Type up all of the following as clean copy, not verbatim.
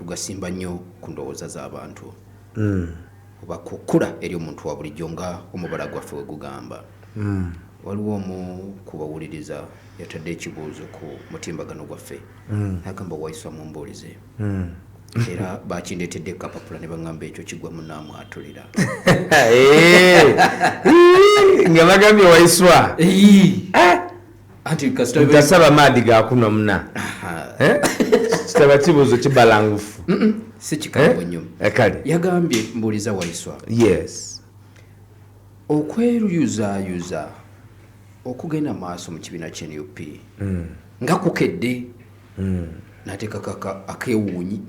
Tugasimba nnyo ku ndowooza z'abantu oba kukula eri omuntu wa bulijjo nga omubala gwaffe we gugamba. Waliwo omu ku bawuliriza yatadde ekibuuzo ku mutimbagano gwaffe, agamba, "Waiswa, mumbuulize." Era bakindeetedde ekapapula ne baŋŋamba ekyo kigwa munaamwatulira. Eh, nga bagambye Waiswa. Anti kasita ntasaba maadi gakunwa muna. Eh? Kitaba kibuuzo kibalangufu. Si kikambwe nnyo. Eh, kale. Yagambye, "Mbuuliza Waiswa, okweruyuzaayuza okugenda maaso mu kibiina kye NUP nga kukedde," n'ateekako akeewuunyi,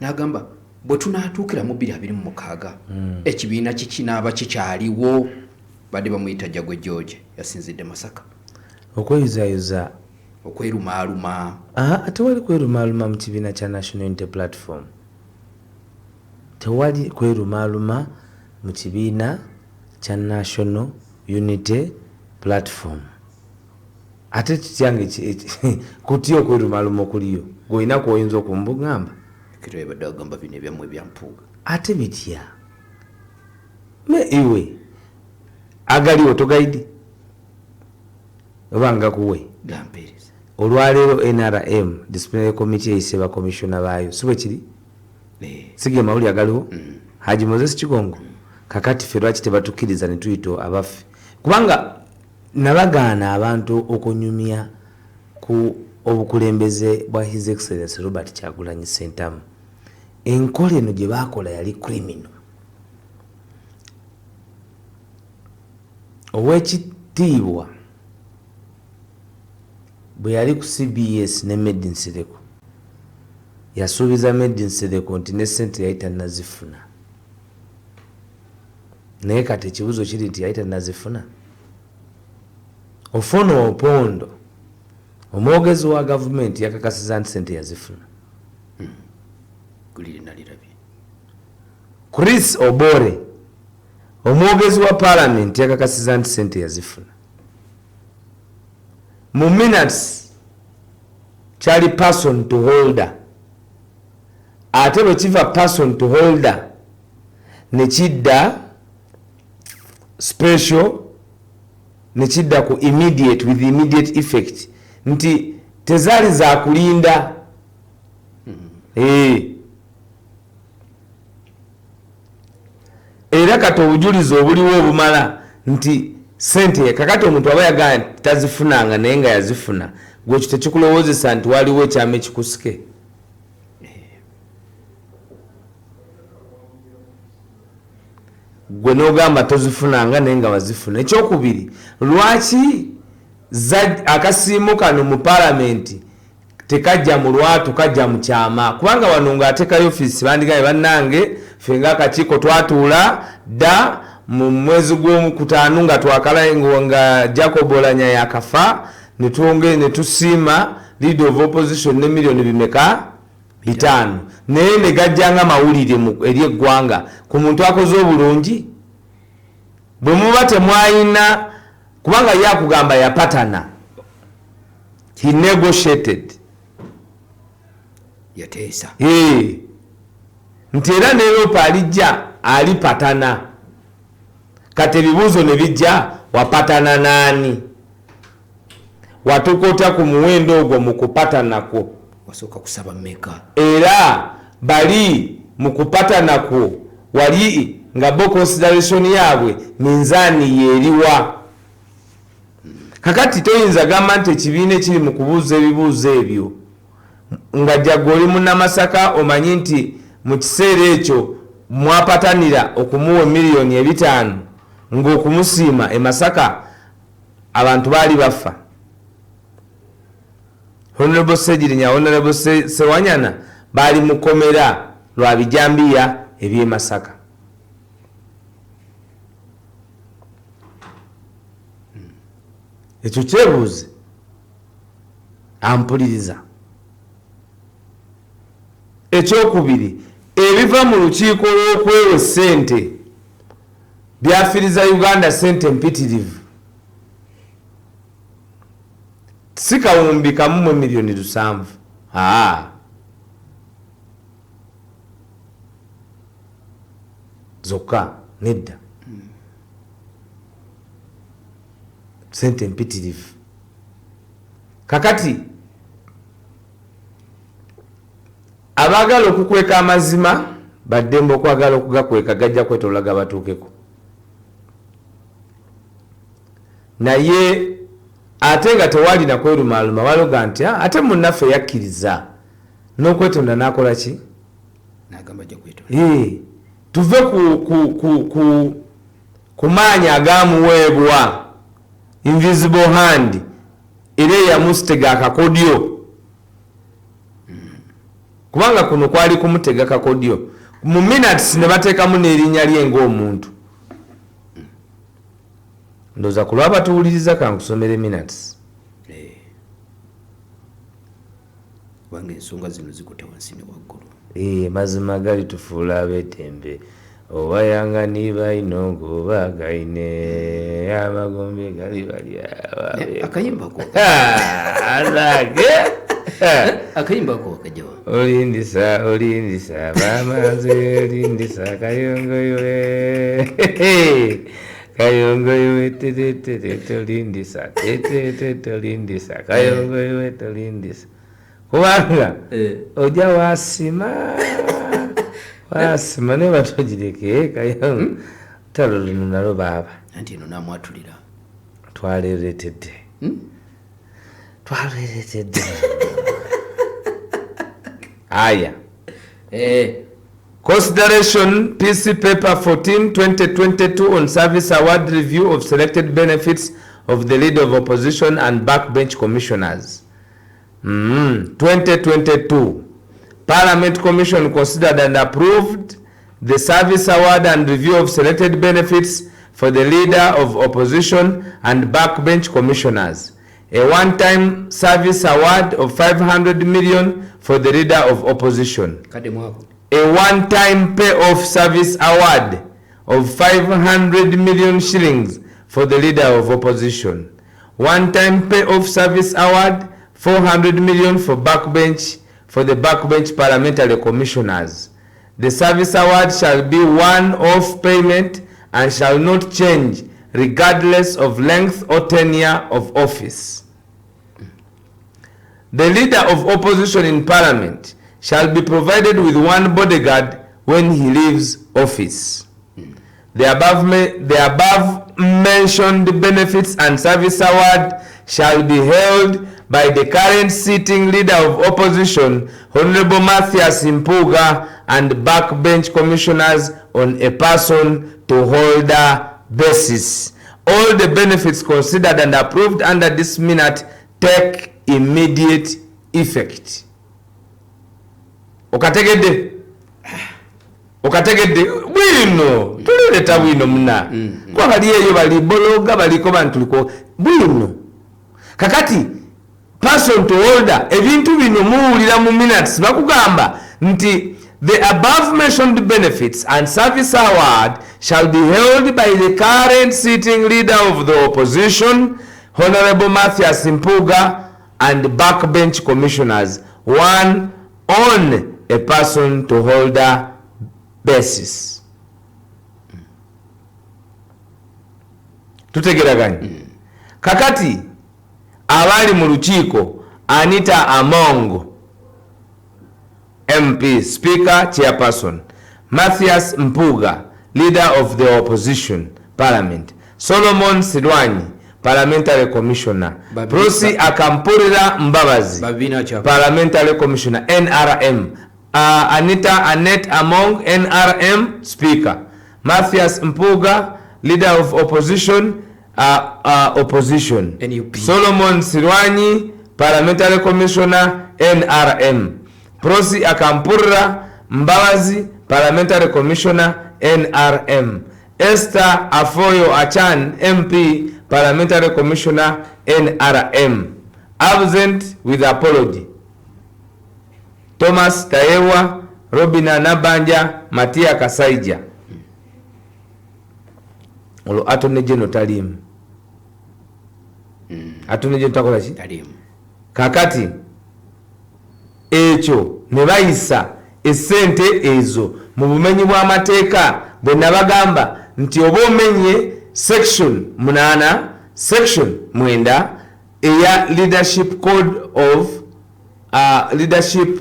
n'agamba, "bwe tunaatuukira mu 2026, ekibiina kikinaaba kikyaliwo?" Badde bamuyita Jagwe George, yasinzidde Masaka. Okweyuzayuza? Okwerumaaluma. Aha, tewali kwerumaaluma mu kibiina kya National Unity Platform. Tewali kwerumaaluma mu kibiina kya National Unity Platform. Ate kityange kutya okwerumaaluma okuliyo? Gweolina kwoyinza okumbugamba? Kiro yabadde agamba bino ebyammwe ebyampuuga. Ate bitya? Me iwe agaliwo togaidi oba ngakuwe? Gampeereza. Olwaleero NRM disciplinary committee eyise bakomishona baayo, si bwe kiri? Eh. Sige mawuli agaliwo. Haji Moses Kigongo, kakati ffe lwaki tebatukkiriza ne tuyita abaffe? Kubanga nabagaana abantu okunyumya ku obukulembeze bwa His Excellence Robert Kyagulanyi Sentamu. Enkola eno gye baakola yali criminal. Owekitiibwa bwe yali ku CBS ne Medi Nsereko, yasuubiza Medi Nsereko nti ne sente yali tannazifuna. Naye kati ekibuuzo kiri nti yali tannazifuna? Ofwono Opondo, omwogezi wa gavumenti, yakakasiza nti sente yazifuna. Gulire nalirabye. Chris Obore, omwogezi wa palamenti, yakakasiza nti sente yazifuna. Mu minutes kyali person to holder, ate bwe kiva person to holder nekidda special, nekidda ku immediate, with immediate effect, nti tezaali zakulinda. Eh. Era kati obujulizi obuliwo obumala nti sente, kakati omuntu aba yagamba nti tazifunanga naye nga yazifuna, gwekyo tekikulowoozesa nti waliwo ekyama ekikusike? Gwe nogamba tozifunanga naye nga wazifuna. Ekyokubiri, lwaki akasiimo kano mu palamenti tekajja mu lwatu, kajja mu kyama? Kubanga wano ng'ateekayo ofiisi bandigaye, "Bannange, ffe ng'akakiiko twatuula dda mu mwezi gw'omukutaano nga twakala nga Jacob Olanya yakafa, netwonge ne tusiima leader of opposition ne miliyoni bimeka, 500," naye ne gajja nga mawulire eri eggwanga ku muntu akoze obulungi. Bwe muba temwayina, kubanga ye akugamba yapatana, he negotiated. Yateesa. Eh. Nti era ne LOP alijja alipatana. Kati ebibuuzo ne bijja, wapatana naani? Watuuka otya ku muwendo ogwo mu kupatanakwo? Wasooka kusaba mmeka? Era bali mu kupatanakwo wali nga bo consideration yaabwe minzaani yeeriwa? Kakati toyinza gamba nti ekibiina ekiri mu kubuuza ebibuuzo ebyo nga jagga oli Munnamasaka, omanyi nti mu kiseera ekyo mwapatanira okumuwa emiliyoni 500 ng'okumusiima e Masaka abantu baali bafa. Honorable Segirinya, Honorable Sewanyana baali mukomera lwa bijambiya eby'e Masaka. Ekyo kyebuuze ampuliriza. Ekyokubiri, ebiva mu lukiiko lw'okwewa essente byafiriza Uganda sente mpitirivu, si kawumbi kamu mu miliyoni 700. Aa, Zokka nedda, sente mpitirivu. Kakati abaagala okukweka amazima baddembe okwagala okugakweka, gajja kwetolola gabatuukeko. Naye ate nga tewali nakwerumaaluma, baloga nti, "Ah, ate munnaffe yakkiriza n'okwetonda n'akola ki?" Nagamba ajja kwetonda. Tuve ku maanyi agamuweebwa invisible hand, era eyamusitega akakodyo, kubanga kuno kwali kumutega kakodyo. Mu minutes ne bateekamu n'erinnya lye ng'omuntu. Ndowooza ku lwabatuwuliriza kankusomere minutes. Kubanga ensonga zino zikutte wansi ne waggulu. Mazima gali tufuula ab'eddembe, obayanga nibaino gobagaine amagombe gali balya. Akayimbako. Azage. Akayimbako akajawa. Olindisa, olindisa mamanze, olindisa kayongoyowe, kayongoyowe tetetete, tolindisa tetete, tolindisa kayongoyowe, tolindisa, kubanga ojja wasima wasima naye batogireke kayongo talo luno nalo baaba. Anti eno namwatulira. Twaleretedde. Twaleretedde aya. Consideration PC paper 14 2022 on service award review of selected benefits of the leader of opposition and backbench commissioners. 2022. Parliament Commission considered and approved the service award and review of selected benefits for the leader of opposition and backbench commissioners. A one-time service award of 500 million for the leader of opposition. Kadde mwako. A one-time pay-off service award of 500 million shillings for the leader of opposition. One-time pay-off service award 400 million for the backbench parliamentary commissioners. The service award shall be one-off payment and shall not change regardless of length or tenure of office. The leader of opposition in parliament shall be provided with one bodyguard when he leaves office. The above mentioned benefits and service award shall be held by the current sitting leader of opposition, Honorable Matthias Mpuuga, and backbench commissioners on a person to holder basis. All the benefits considered and approved under this minute take immediate effect. Okategedde? Okategedde bwino? Tulireta bwino muna, kuba bali eyo bali bologa baliko bantuliko bwino. Kakati person to holder, ebintu bino muwulira mu minutes bakugamba nti the above mentioned benefits and service award shall be held by the current sitting leader of the opposition, Honorable Mathias Mpuuga, and backbench commissioners, one on a person to holder basis. Tutegeraganye? Kakati abali mu lukiiko: Anita Among MP, speaker, chairperson; Mathias Mpuuga, leader of the opposition, parliament; Solomon Silwanyi, parliamentary commissioner; Prossy Akampurira Mbabazi, Babina kya. parliamentary commissioner, NRM; Anita Anet Among, NRM, speaker; Mathias Mpuuga, leader of opposition, opposition; NUP. Solomon Silwanyi, parliamentary commissioner, NRM; Prossy Akampurira Mbabazi, parliamentary commissioner, NRM; Esther Afoyo Achan, MP, parliamentary commissioner, NRM. Absent with apology: Thomas Tayebwa, Robina Nabanja, Matia Kasaija. Olwo attorney general taliimu. Attorney general takola ki? Taliimu. Kakati ekyo ne bayisa esente ezo mu bumenyi bw'amateeka. Bwe nabagamba nti oba omenye section 8 section 9 eya leadership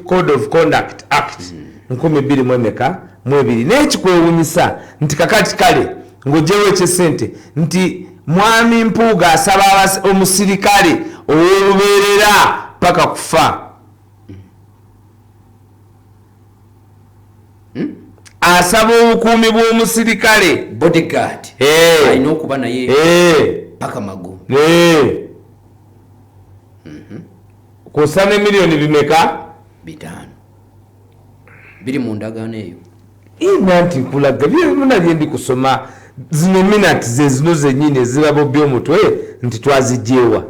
code of conduct act 2022. Naye kikwewunyisa nti kakati kale ng'oggyewo ekyesente nti mwami Mpuuga asaba omusirikale ow'olubeerera paka kufa. Asaba obukuumi bw'omusirikale, bodyguard, alina okuba naye paka mago. Kusa ne miliyoni bimeka? 5 biri mu ndagaano eyo. Ina nti nkulaga byebimuna byendi kusoma zino minati ze zino zennyini ezibabobya omutwe nti twazigyewa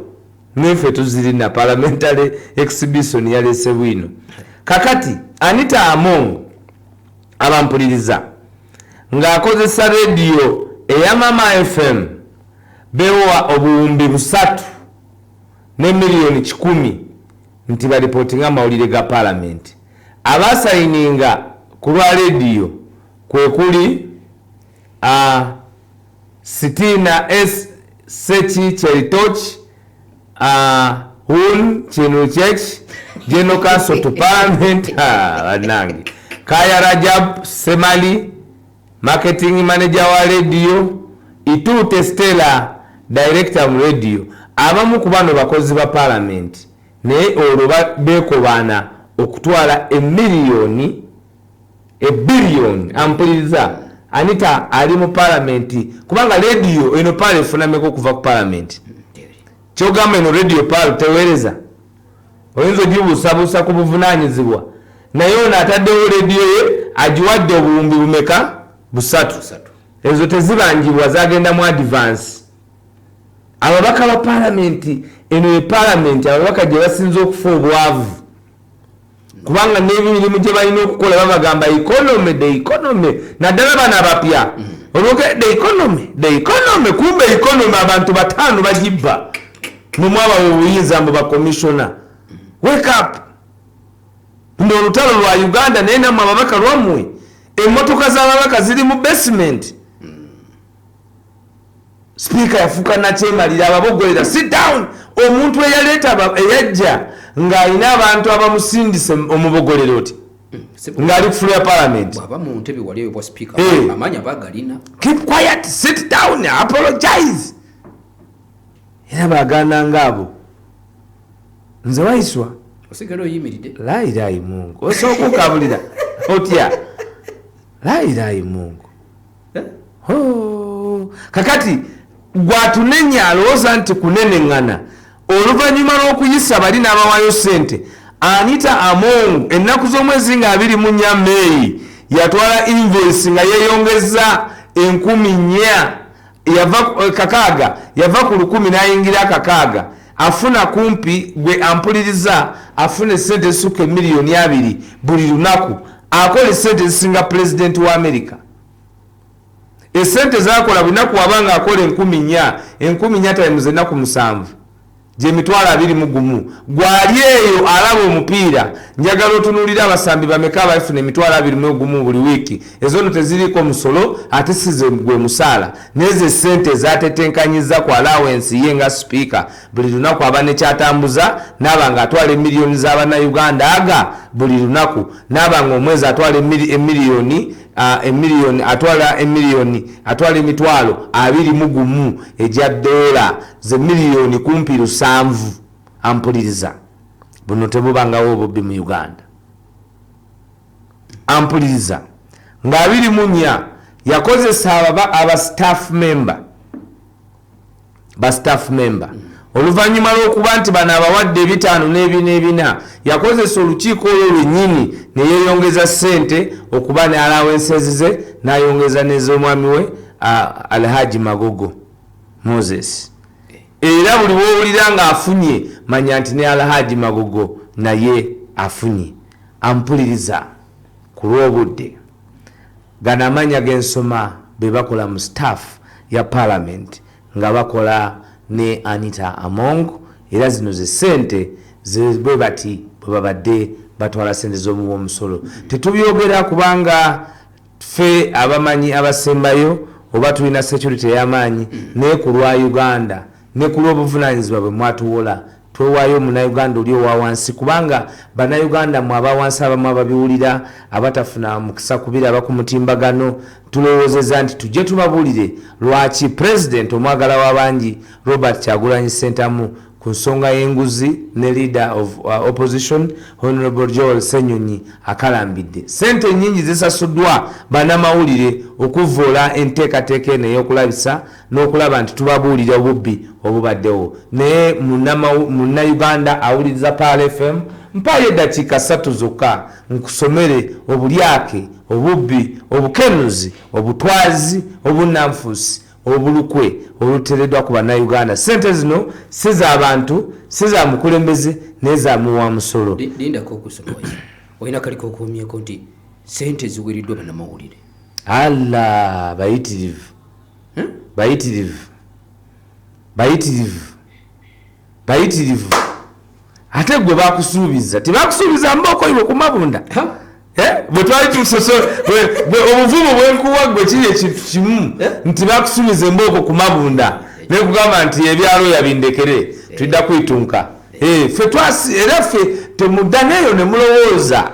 neffe tuzirina. Parliamentary exhibition yalese bwino. Kakati Anita Among abampuliriza ng'akozesa rediyo eya Mama FM bewa 3,000 ne 100,000,000 nti balipotinga amawulire ga palamenti. Abasayininga ku lwa rediyo kwe kuli Sitina S Seki Cheritoch, Hun Chinuchech, General Counsel to Parliament, bannange, Kaya Rajab Semali, marketing manager wa radio, Itute Stella, director mu radio. Abamu ku bano bakozi ba parliament, naye olwo beekobaana okutwala emiliyoni ebiliyoni. Ampuliriza, Anita ali mu parliament kubanga radio eno pale efunameko okuva ku parliament. Kyogamba eno radio pale teweereza, oyinza ogibuusabuusa ku buvunaanyizibwa, naye ono ataddewo rediyo ye agiwadde obuwumbi bumeka? 3. Ezo tezibanjibwa, zagenda mu advance. Ababaka ba palamenti, eno ye palamenti ababaka gye basinze okufa obwavu, kubanga n'emirimu gye balina okukola babagamba economy, the economy, naddala bano abapya olwoke the economy, the economy, kumbe economy abantu 5 bagibba mumwabawe obuyinza mbu bakomishona. Wake up! Luno olutalo lwa Uganda, naye nammwe ababaka lwammwe. Emmotoka z'ababaka ziri mu basement. Sipiika yafuuka nakyemalira, ababogolera sit down. Omuntu eyaleeta eyajja ng'alina abantu abamusindise omubogolera oti ng'ali ku floor ya parliament. Bw'aba mu ntebe wali eyo bwa sipiika, amaanyi aba agalina. Keep quiet, sit down, apologize. Era bagaana ngaabo nze wayiswa. Osigala oyimiridde. Layilayi Mungu, osooka okabulira otya? Layilayi Mungu. Kakati gwatunenya alowooza nti kuneneŋŋana oluvannyuma lw'okuyisa bali n'abawayo ssente. Anita Among ennaku z'omwezi nga 24 Meeyi yatwala invoice nga yeeyongeza 4,000, yava 6, yava ku 1,000 n'ayingira 6. Afuna kumpi, gwe ampuliriza, afuna essente ezisukka 20,000,000 buli lunaku. Akola essente ezisinga pulezidenti wa America. Essente zakola buli naku, wabanga akola 4,000, 4,000 times ennaku 7 gyemitwalo 21. Gwali eyo alaba omupiira, njagala otunuulira abasambi bameka abafuna emitwalo 21 buli wiiki. Ezo no teziriiko musolo, ate si gwe musaala, nezo esente ezatetenkanyiza ku allowance ye nga sipiika. Buli lunaku aba nekyatambuza, naaba nga atwala emiliyoni z'abannayuganda aga buli lunaku, naaba nga omwezi atwala emiliyoni emiliyoni, atwala emiliyoni, atwala emitwalo 21 egya dola, ze miliyoni kumpi 7. Ampuliriza, buno tebubangawo obubbi mu Uganda. Ampuliriza, nga 24 yakozesa aba staff member, ba staff member, oluvannyuma lw'okuba nti bano abawadde 5 n'ebina ebina, yakozesa olukiiko olwo lwennyini ne yeeyongeza ssente okuba ne allowances ze, n'ayongeza n'ez'omwami we Alhaji Magogo Moses. Era buli w'owulira ng'afunye, manya nti ne Alhaji Magogo naye afunye. Ampuliriza, ku lw'obudde, gano amannya g'ensoma be bakola mu staff ya parliament nga bakola ne Anita Among. Era zino ze ssente bwe bati bwe babadde batwala ssente z'omuwa omusolo. Tetubyogera kubanga Ffe abamanyi abasembayo oba tulina security ey'amaanyi, naye ku lwa Uganda ne ku lw'obuvunaanyizibwa bwe mwatuwola, twewaayo Omunauganda oli owa wansi, kubanga Bannayuganda mwe aba wansi abamu ababiwulira, abatafuna mukisa kubiraba ku mutimbagano, tulowoozeza nti tujje tubabuulire lwaki President omwagala w'abangi Robert Kyagulanyi Ssentamu ku nsonga y'enguzi ne leader of opposition Honorable Joel Ssenyonyi akalambidde sente nyingi zisasuddwa bannamawulire okuvvoola enteekateeka eno ey'okulabisa n'okulaba nti tubabuulira obubbi obubaddewo. Naye Munnayuganda awuliriza Pearl FM, mpaayo eddakiika 3 zokka nkusomere obulyake, obubbi, obukenuzi, obutwazi, obunnanfuusi, obulukwe oluteereddwa ku Bannayuganda. Sente zino si za bantu, si za mukulembeze, naye za muwa musolo. Lindako okusoma, olina kaliko okuumyeko nti sente ziwiriddwa bannamawulire. Alla, bayitirivu, bayitirivu, bayitirivu, bayitirivu. Ate gwe bakusuubiza, tebakusuubiza mbooko iwe kumabunda. Bwe twali tusoso obuvumu bwenkuwa gwe kiri ekintu kimu nti bakusuubiza embooko ku mabunda, nekugamba nti ebyalo yabindekere tudda kwitunka. Ffe twasi, era ffe temudda neeyo ne mulowooza,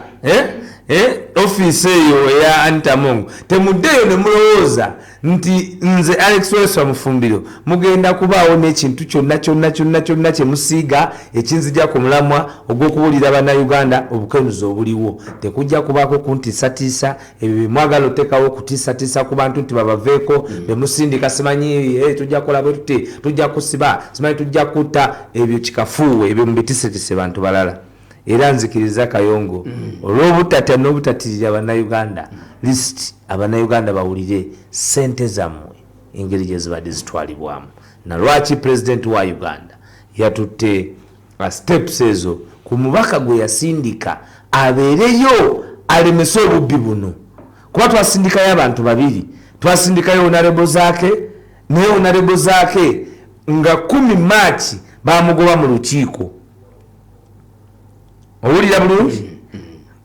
ofiisi eyo eya Anita Among, temuddeeyo ne mulowooza nti nze Alex Waiswa Mufumbiro mugenda kubaawo n'ekintu kyonna kyonna kyonna kyonna kye musiiga ekinzija ku mulamwa ogw'okubuulira Bannayuganda obukenuzi obuliwo. Tekujja kubaako kuntiisatiisa ebyo bye mwagala oteekawo okutiisatiisa ku bantu nti babaveeko, be musindika simanyi, tujja kukola bwe tuti, tujja kusiba, simanyi tujja kutta, ebyo kikafuuwe, ebyo mubitisetise bantu balala. Era nzikiriza Kayongo olw'obutatya n'obutatirira Bannayuganda, list Abannayuganda bawulire ssente zammwe engeri gye zibadde zitwalibwamu, na lwaki Pulezidenti wa Uganda yatutte steps ezo ku mubaka gwe yasindika abeereyo alemese obubbi buno. Kuba twasindikayo abantu babiri, twasindikayo Honorable Zaake, naye Honorable Zaake nga 10 March bamugoba mu lukiiko. Owulira bulungi?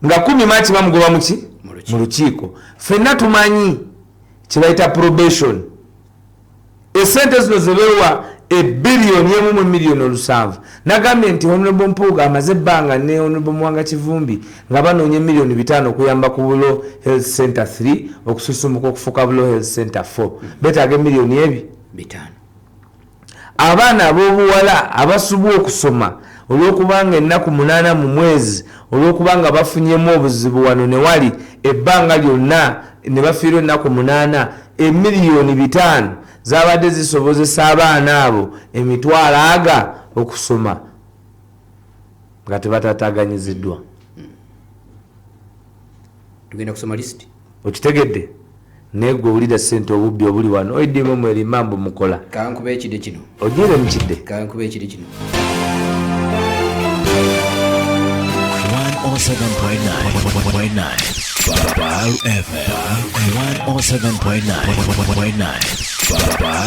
Nga 10 March bamugoba muki? Mu lukiiko. Ffenna tumanyi kye bayita probation. Esente zino ze beewa ebbiliyoni emu mu miliyoni 7. Nagambye nti Honorable Mpuuga amaze ebbanga ne Honorable Muwanga Kivumbi nga banoonya emiliyoni 5 okuyamba ku Bulo Health Center 3 okususumuka okufuuka Bulo Health Center 4. Beetaaga emiliyoni ebi? 5. Abaana ab'obuwala abasubwa okusoma olw'okubanga ennaku 8 mu mwezi, olw'okubanga bafunyemu obuzibu wano ne wali ebbanga lyonna ne bafiirwa ennaku 8, emiliyoni 5 zabadde zisobozesa abaana abo emitwalo aga okusoma nga tebatataganyiziddwa. Tugenda kusoma list. Okitegedde? Naye gwe owulira ssente obubbi obuli wano, oidimu mwerima mbu mukola. Kankuba ekide kino. Ogiire mu kidde. Kankuba ekide kino. 107.9 Pearl FM. 107.9 Pearl.